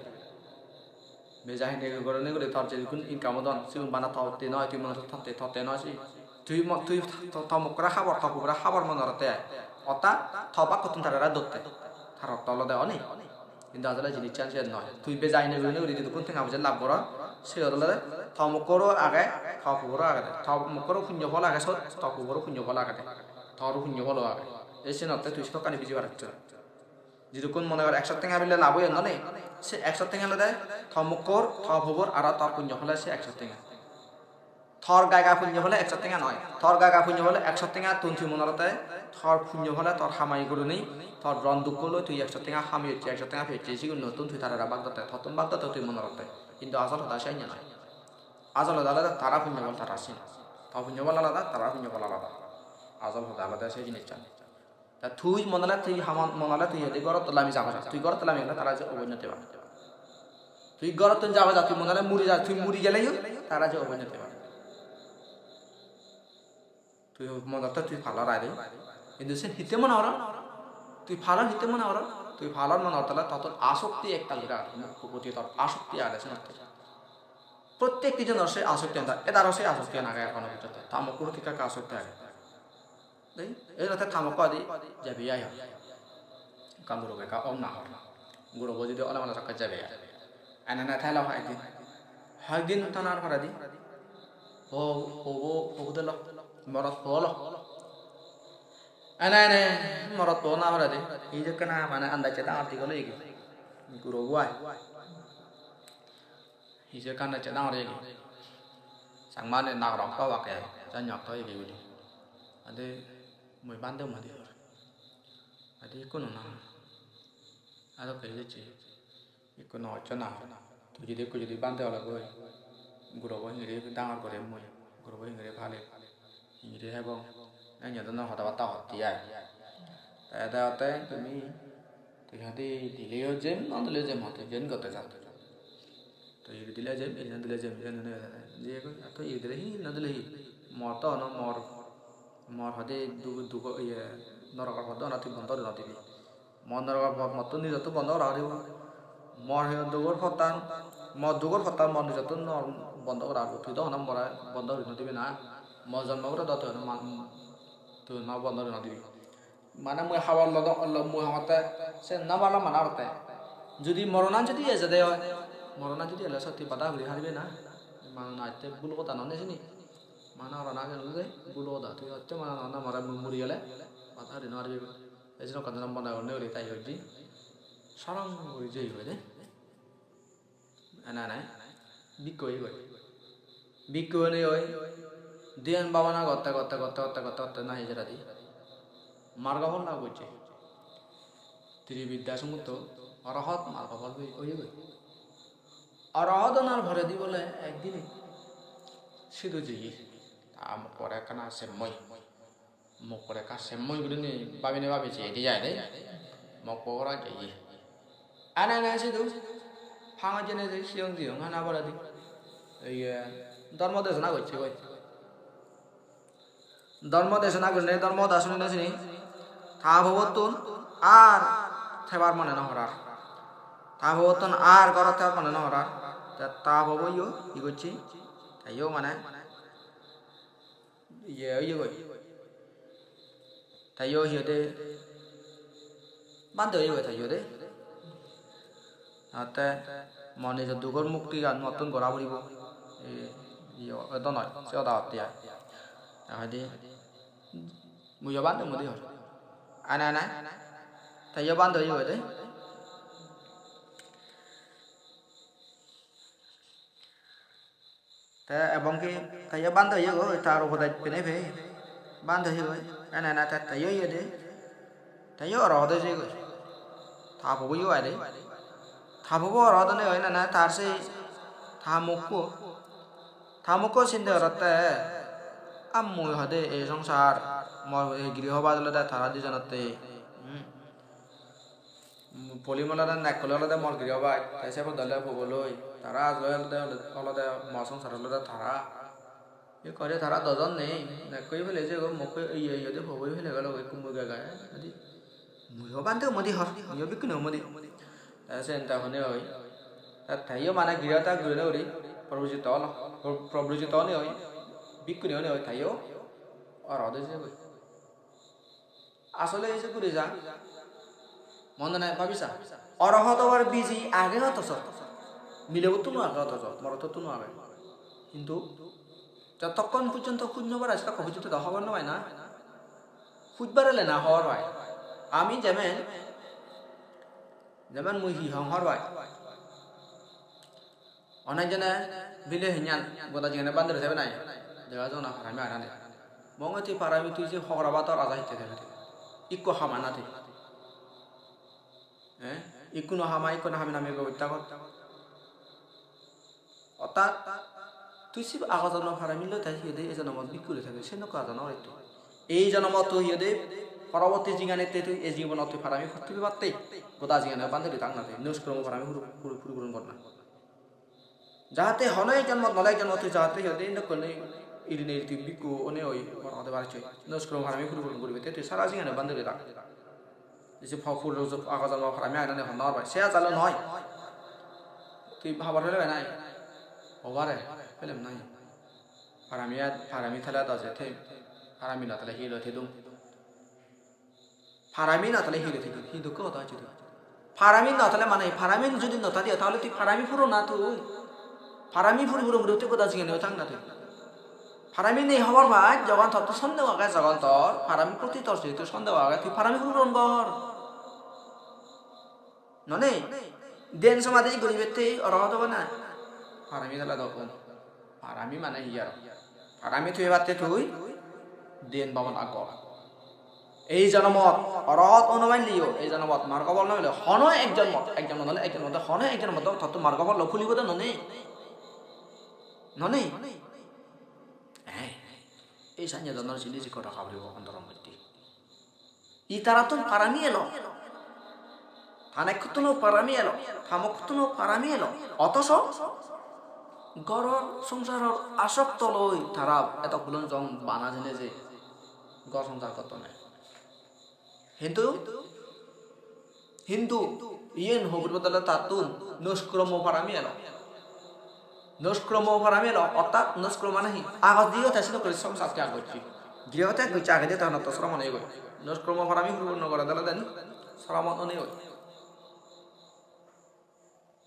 Bejai no guri gori tor jedukkun income odon, sigun bana totte noi, tui mone totte, totte noi si. Tui mo-, tui to, to mukkore habor, to pugore habor mone gorotte ai. Otta to bakkottun tarare dotte. Tar ortho olode oni. Hintu asole jinissan siyan noi. Tui bejai nei gurinei guri jedukkun tenga poje lab goror, siyot olode To mokkoro age, to puboro agede. To mokkoro punyo phol age sot, to puboro punyo phol agede. Toro punyo pholo age. Ei senotte tui sedokkani biji paracchoi. Jidukkun mone gor ekso tenga bile lab oyon noi, se ekso tenga olode to mokkor, to pubor aro tor punyo phole se ekso tenga. Tor gaga punyo phole ekso tenga noi. Tor gaga punyo phole ekso tenga tun tui mone gorotte, tor punyo phole tor hamai gurine, tor ron dukko loi tui ekso tenga hamai ecche, ekso tenga pecche, sigunottun tui tarare bak dotte, tottun bak dotte tui mone gorotte. Hintu asol hoda se anya noi. Asol hoda olode tara punyo phol tara sin. To punyo phol alada, tara punyo phol alada. Asol hoda olode se jinissan. Ta tui mone ole tui haman, mone ole tui edi gorot lami jaga ja. Tui gorot lami gele tara je oboinno teba. Tui gorottun jaga ja, tui mone ole muri ja, tui muri geleyo tara je oboinno teba. Tui mone otte tui palor aide. Hintu sen hitte mone goror? Tui palor hitte mone goror? Tui palor mone otte ole tottun asokti ektal guri age. Mokko proti tor asokti age sen otte. Prottekti jonor se asokti an, edaro se asokti an age ekhono porjonto. Ta mokko proti ekka asokti age. Dei, ei lotte ta mokko adi jabi ai hor. Ekkan guro ekka om na hor. Gurobo jodi ole mane ekka jabi ai. Ene ene thelo hoyekdin. Hoyekdin thanar poredi. Ho, ho, ho, ho delo. Morot po olo. Ene ene morot po na poredi. Hi jekkene mane andacche dangor tigol oye gi. Gurobo ai. Hi jekkene andacche dangor oye gi. Changmani nagorot po obakke. Janyok to oye gi bili. Ade mui bhante madi hor. Ade ikko no na. Ado ke jecche. Ikko no hoccho na. Tui jodi ikko jodi bhante ole goi. Gurobo hingiri dangor gorim mui. Gurobo hingiri palim. Hingiri hebong. Enyo dono hoda batta hotte ai. Te ede hotte tumi, tui hadi dileyo jem, no dileyo jem hotte jen gotte jat. Tui hingiri dile jem, jen dile jem, jen dile jem. Je goi, to hingiri dile hi, no dile hi. Mor to hono mor, mor hadi du-, dugo, iye, norokor pod do hono tui bondo guri no dibi. Mo norok mo-, mottun nijotto bondo gora puribo. Mor he dugor pottan, mo dugor pottan mo nijotto nor-, bondo gora puribo. Tui do hono more bondo guri no dibe na. Mo jonmo guri do tui hono man-, tui hono bondo guri no dibe. Mane mui habor lodo, lo-, mui hongotte se no pala mane orotte. Judi moronan judi ejede oi, moronan judi ele sotti bada guri paribe na. Mane atte bul hoda no ne sini. Mane oro na gele bul hoda. Tui hotte mane no more mui muri gele bada guri no paribe. Ei jenokkani mone gorne guri tai hojji. Sarong guri jeye goi de. Ene ene bhikku oyegoi. Bhikku onei oi dhyan bhabana gotte, gotte, gotte, gotte, gotte, gotte nahi jeradi margo phol lab gocche. Tribidya sumutto arahat margo phol oyegoi. Arahat onar poredi bole ekdin sidu jeye. Ta mokkore ekkana semmoi. Mokkore ekka semmoi gurinei babinei babi jeyede ai de. Mokko gora jeye. Ene ene sidu. Hangor jene je siyong diyong hana poredi. Iye, dhormo desona gocche goi. Dhormo desona gurinei dhormo hoda sunine sini. Ta pobottun ar thebar mone no horar. Ta pobottun ar gorot thebar mone no horar. Te ta poboyo hi gocche? Te yo mane iye oyegoi. Te yo hi hoide? Bhante oyegoi te yo de. Atte mo nijo dugor muktigan mottun gora puribo. Ei, iyo, edo noi, se hoda hotte ai. Te hoide, muiyo bhante mudi hor. Ene, ene. Te yo bhante oyegoi de. Te ebong ki te yo bhante oyegoi, tar upodes penei pei. Bhante oyegoi, ene ene te, te yo oyede. Te yo orohot oyegoi. Ta pobo yo ai de. Ta pobo orohot onei ene ene tar sei ta mokko. Ta mokko sinde orotte, "A mui hode ei songsar, mor ei girihobat olode tara dijonotte." Hmm. Polim olode nekkole olode mor girihobat, te se podole poboloi. Tara ajole olode, olode mo songsar olode tara. Ei kore tara dojon nei, nekkoi pele jeyegoi, mokkoi iye iye de poboi pele gelo, ekko mui gai gai. Adi, muiyo bhante umodi hor, muiyo bhikkhuni umodi. Te sen te hone oi. Te, te iyo mane girihobat gurinei guri, probojito olo, pro-, probojito onei oi, bhikkhuni onei oi, te iyo orohot oi jeyegoi. Asole ese guri ja. Mone mone bhabi sa. Orohot obar biji age hotoso. Milebottun age hotoso, morodottun age. Hintu jotokkon porjonto huj no parai, sedokkon porjonto do hobor no pai na. Huj barele na hobor pai. Ami jemen, jemen mui hi hong hobor pai. Onek jone bile hinyan goda jingani bhante loi thebe nai. Dega jana parami agonde. Monge tui parami tui je hogora bator aja hitte thebe tui. Ikko hama na tui. Eh? Ikko no hama, ikko no hami nami bebostha gor. Orthat tui se ago jonmo parami loi te hi hoide ei jonomot bhikkhu loi thebe, se nokko aja no oi tui. Ei jonomot tui hi hoide poroborti jinganitte tui ei jibonot tui parami puri pebatte goda jingani bhante loi thak na tui. Niskromo parami puri, puri, puri puron gor na. Jahate hono ek jonmot nole ek jonmot tui jahate hi hoide nokko nei irinei tui bhikkhu onei oi bor ode paris oi. Niskromo parami puri puron guribatte tui sara jingani bhante loi thak. Isi pha-, purbo jo-, ago jonmo parami agonde honna hobor pai. Se ajalo noi. Tui habar pele nai. Hobare, pelem nai. Parami a-, parami thele do je thei. Parami no thele hi loi thei dum. Parami no thele hi loi thei dum. Hi dukko hoda hocche tui. Parami no thele mane, parami jodi no thale, tahole tui parami puron na tui. Parami puri puron guri tui goda jingani oi thak na tui. Parami nei hobor pai, jogon tor to sondeho age, jogon tor parami proti tor jehetu sondeho age, tui parami puri puron gor. Nonei? Dhyan somadhi guribatte orohot obo na? Parami thale do hom. Parami mane hi aro? Parami tui ebatte tui dhyan bhabona gor. Ei jonomot orohot ono no peleyo, ei jonomot margo phol no peleyo, hono ek jonmot, ek jonmot nole ek jonmot, hono ek jonmot do totto margo phol phulibo do nonei? Nonei? Eh, ei sanye dhoronor jinis ikko raga puribo ontoror moddhe. Itarattun parami elo, tanekkottun parami elo, tamokkottuno parami elo, otoso goror songsaror asokto loi tara eto hulon jong bana jene je gor songsar gottonne. Hintu, hintu iyen hobor bodole tattun niskromo parami elo. Niskromo parami elo, orthat niskromo mane hi? Agodi o te sino guri songsar tyag gocche. Griho tyag gocche agedi, tohon to sromon oyegoi. Niskromo parami puripunno gore dele den sromon onei oi.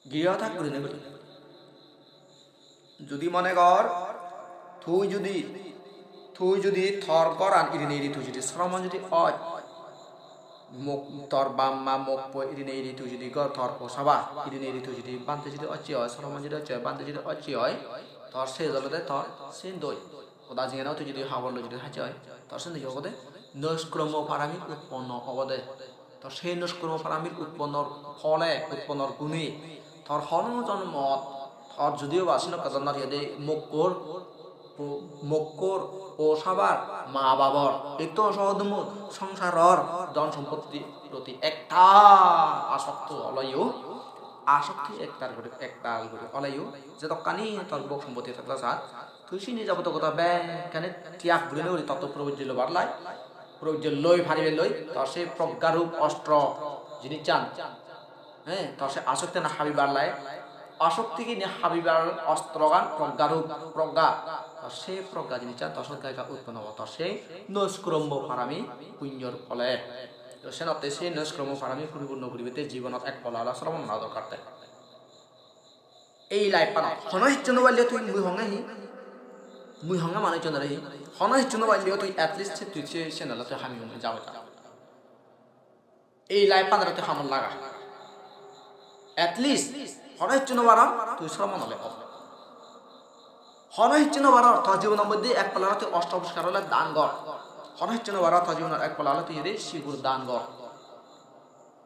Griho tyag gurinei guri. Judi mone gor, tui judi, tui judi tor goran irinei iri tui judi sromon judi oi, mok-, tor bap ma mok poi irinei iri tui judi gor, tor po saba irinei iri tui judi bhante judi ocche oi, sromon judi ocche oi, bhante judi ocche oi, tor se olode tor sindoi. Goda jingano tui judi habor loi judi hacche oi, tor sindoi obode niskromo parami utponno obode. Tor sei niskromo paramir utponnor phole, utponnor gune, tor hono jonmot, tor judiyo ba sinokka jonmot hi hoide mokkor, po-, mokkor, po sabar, ma babor, itto sohodomor, songsaror, dhon sompottir proti ektal asokto oleyo, asokti ektal guri, ektal guri oleyo, jedokkani tor bhog sompotti thakte sat, tui sini jabotiyo goda bekkani tyag gurinei guri totto probojje lobar lai. Probojje loi paribe loi, tor se proggarup ostro jinissan, he, tor se asokti gani habibar lai. Asokti gani habibar ostrogan proggarup, progga. Tor se progga jinissan tor sot gai gai utponno obo. Tor se niskromo parami punyor phole. To senotte se niskromo parami puripunno guribatte jibonot ek polla olo sromon ona dorkar te. Ei life-anot hono hissu no palle tui, mui honge hi? Mui honge manuchunore hi? Hono hissu no palle tui at least se tui se channel-ot tui hami humi jabo ja. Ei life-anore tui hamot laga. At least hono hissu no paron tui sromon ole o. Hono hissu no paror, to jibonor moddhe ek polla tui osto poriskar ole dan gor. Hono hissu no paror, to jibonor ek polla ole tui ede sigur dan gor.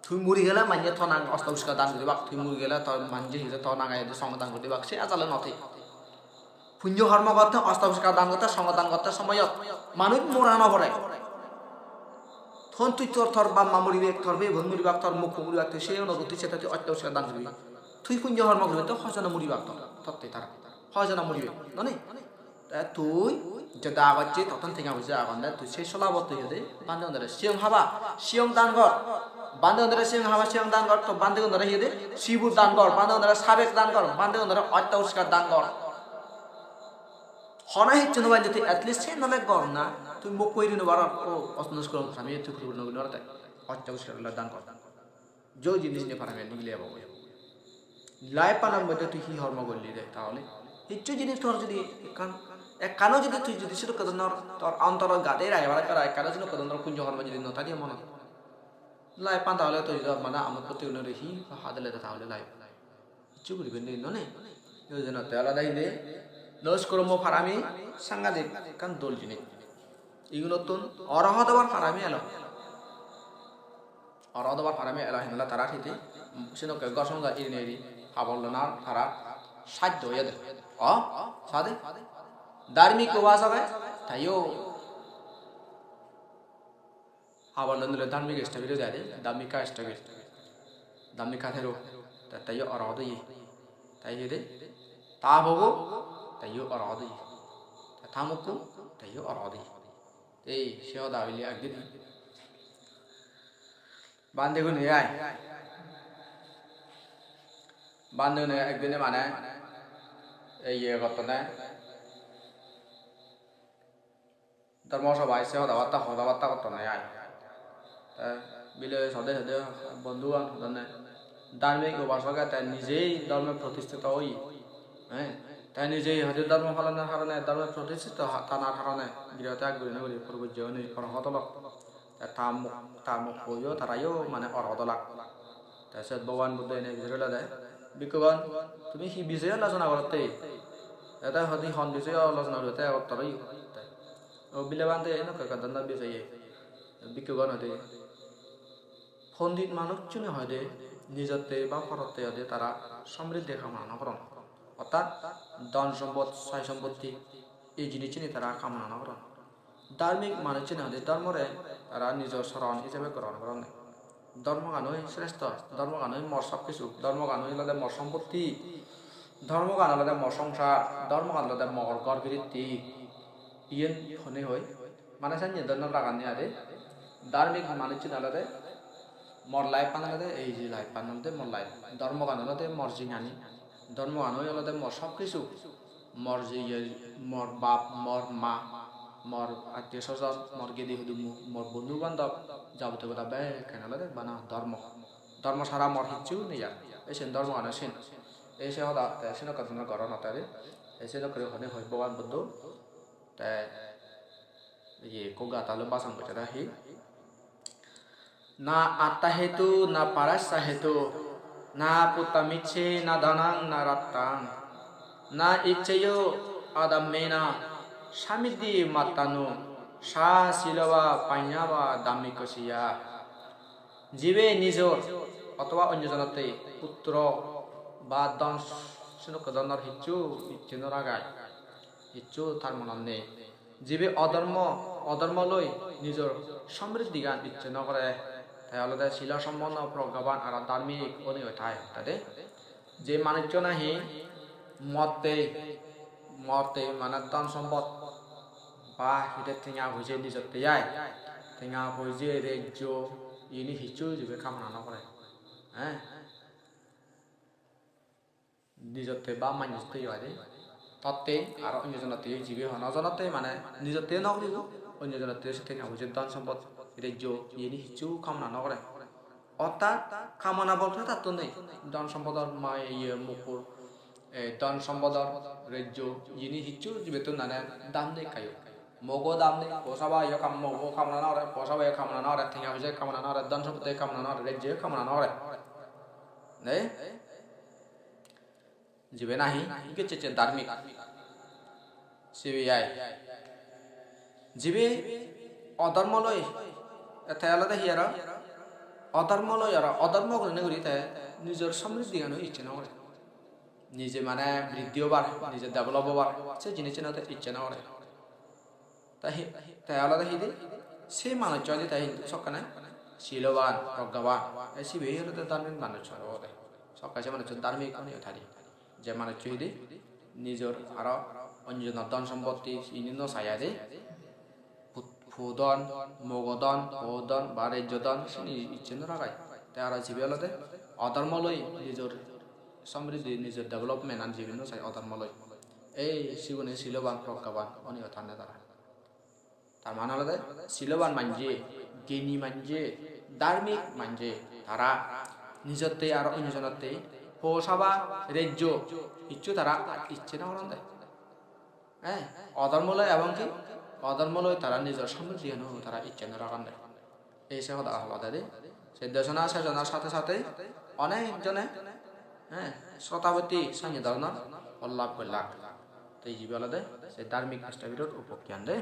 Tui muri gele manje to nang osto poriskar dan guribak, tui muri gele to manje hile to nang aide song dan guribak, se ajale no thik. Punyo hormo gotte, osto poriskar dan gotte, song dan gotte somoyot manuj mora no pore. Ton tui tor, tor bap ma muribak, tor bhei bon muribak, tor mokko muribak, tui se onurutti sete tui osto poriskar dan guribi. Tui punyo hormo guribe to hojone muribak to, totte tara. Hojone muribe, noni? Te tui jeda agocche, tottun tenga poisa agonde, tui se solabot tui hede, bhante gunore siyong haba, siyong dan gor. Bhante gunore siyong haba, siyong dan gor, to bhante gunore hede, sibur dan gor, bhante gunore sabek dan gor, bhante gunore osto poriskar dan gor. Hono hissu no palle tui at least se nole gor na, tui mokko iri no paror, o, osto poriskar ami tui puri no guri no te, osto poriskar ole dan gor. Jo jinis ne parami nigile jabo. Life-anor moddhe tui hi hormo golli de, tahole? Hissu jinis tor judi ekkan, ekkano judi tui judi sedokke dhoronor tor ontorot gade rage para para ekkano sedokke dhoronor punyo hormo judi no thadi monot, life-an tahole tui judi mane amot potti unore hi hadele de tahole life? Hissu guribar nei, no nei? Oi jenotte olode hi de, naiskkormo parami sangadik ekkan dol jinis. Igunottun orohot obar parami elo. Orohot obar parami elo, hinole tarar hidi senokke gor songjor irinei iri habor lonar tarar saddo oyede. O, sade? Dharmik ubasoke, taiyo habor loi nile dharmik stage-ot jai de, dharmika stage-ot. Dharmika thero, te taiyo orohot oye. Tai hi de? Ta pobo, taiyo orohot oye. Ta mukko, taiyo orohot oye. Ei, se hoda hoile ekdin. Bhante gune ai. Bhante gune ekdine mane, ei iye gottonde. Dharma sabha ecche hoda batta, hoda batta gottonde ai. Te bile sode sode bondhugan hodonne, dharmik ubasoke te nijei dharme protistito oye. Eh, te nijei hoide dharma palonor harone, dharme protistito ha-, tanar harone, girihottyag gurinei guri purgojje oinei orohot olak. Te ta muk-, ta mukkoyo tarayo mane orohot olak. Te siyot Bhogoban Buddho ene bijor olode, "Bhikkhugon, tumi hi bisoye alochona gorotte? Ete hodi hon bisoye alochona gorotte egottor oye?" Te, "O bile bhante, enokke ekkan danda bisoye." Bhikkhugon hoide, "Pondit manuchchune hoide nijotte ba porotte hoide tara somriddhi kamona no goron. Ortat dhon sompot, sai sompotti, ei jinissani tara kamona no goron. Dharmik manuchchune hoide dhormore tara nijo soron ijebe grohon goronne. Dhormoganoi sreshto, dhormoganoi mor sob kisu, dhormoganoi olode mor sompotti, dhormogan olode mor songsar, dhormogan olode mor ghor giritti." Iyen hone hoi, mane senne dhoronor laganne ade. Dharmik manuchchune olode mor life-an olode ei je life-an olode mor life. Dhormogan olode mor jinghani. Dhormoganoi olode mor sob kisu. Mor je iye, mor bap, mor ma, mor attiyo sojon, mor gedi hudummo, mor bondhu bandhob, jabotiyo goda bekkani olode bana dhormo. Dhormo sara mor hissu nei ar. Ei sen dhormogan oi sen. Ei se hoda te senokke dhoronor goron hotte. Ei senokke hone hoi Bhogoban Buddho. Te iye ekko gatalo basan gocche de hi? "Na atta hetu, na parassa hetu, na puttam icche, na dhanam, na rattam, na iccheyo adhammena, samiddhi mattanu, sa silo va panya va dhammiko siya." Jibe nijor othoba onyo jonotte putro ba dhon, senokke dhoronor hissu icche no ragai, hissu tar monot nei. Jibe odhormo, odhormo loi nijor somriddhigan icche no gore, te olode silo somponno, proggaban aro dharmik oni oi thai. Tade je manuccho nahi motte, motte mane dhon sompot ba hide tenga poije nijotte ai, tenga poije rejjo, ini hissu jibe kamona no gore. Eh? Nijotte ba manjotte yo ade. Totte aro onyo jonotte yo jibe hono jonotte mane nijotte no guribo, onyo jonotte se tenga poije dhon sompot rejjo iyeni hissu kamona no gore. Ortat kamona bolte tattun nei. Dhon sompodor mai iye mukkur, eh, dhon sompodor rejjo iyeni hissu jibettun mane dam nei ekkayo. Mogo dam nei, posaba yo kam, mogo kamona no gore, posaba yo kamona no gore, tenga poije kamona no gore, dhon sompotte kamona no gore, rejjo kamona no gore. Nei? Jibe nahi gecche gecche dharmik, sibe ai. Jibe odhormo loi, te olode hi aro? Odhormo loi aro, odhormo gurinei guri te nijor somriddhigan icche no gore. Nije mane briddhi obar, nije develop obar, se jinissan te icche no gore. Te hi, te olode hi de? Se manuccho adi te hintu sokkene siloban, proggaban. Te sibe hi olode dharmik manuccho obode. Sokke se manuccho dharmik oni othadi. Je manuccho hi de nijor aro onyo jonor dhon sompotti ini no sai ade. Put-, pudon, mogodon, hodon, ba rejjodon, sini icche no ragai. Te aro sibe olode odhormo loi nijor somriddhi, nijor development an jibe no sai odhormo loi. Ei sigune siloban, proggaban, oni othane tara. Tar mane olode siloban manje, geni manje, dharmik manje, tara nijotte aro onyo jonotte Pousaba, rejjo, hissu tara icche no goron de. Eh, odhormo loi ebong ki, odhormo loi tara nijor somriddhi-ano tara icche no ragon de. Ei se hoda holode de. Se desona sejonar sathe sathe onek jone, eh, srotapotti sanye dhoronor lab gollak. Te ibe olode se dharmik style-or upokkiyan de.